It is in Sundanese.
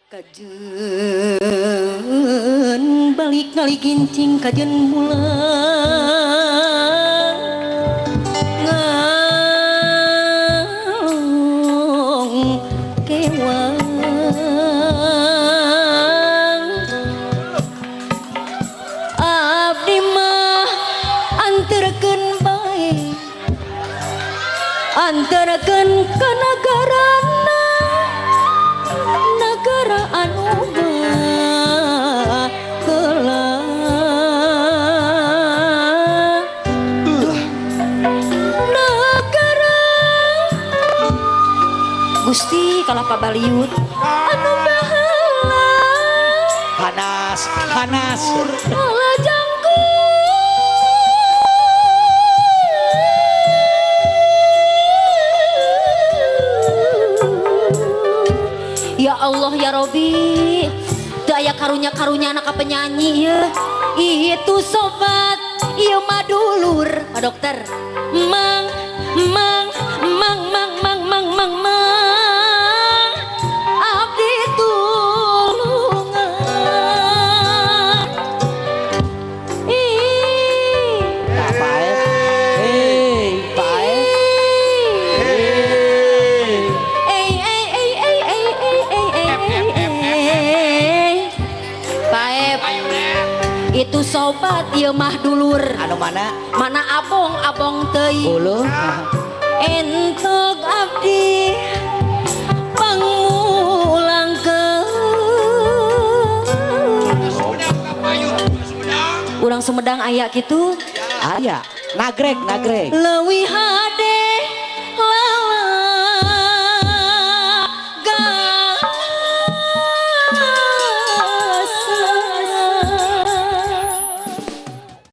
Kajen balik ngaligincing kajen bulan ngalong kewang abdi mah anterkeun bae anterkeun ka nagarana nagara anu baheula nagara Gusti kalapa baliut anu baheula Hanas hanas kalajengku Ya Allah ya Robi, teu aya karunya-karunya anak penyanyi ya. Itu sobat, ieu mah dulur, Pak Dokter. Mang, mang, mang, mang, mang, mang, mang, mang. Abdi tulungan. Ih, Pae. Hei, pae. Eh, eh, eh, eh, eh, eh, eh, eh, eh. Paep, itu sobat ieu mah dulur. Anu mana? Mana abong abong teuing. Uluh. Entok abdi pangulangkeun. Urang Sumedang aya kitu. Aya. Nagreg, nagreg. Leuwih hade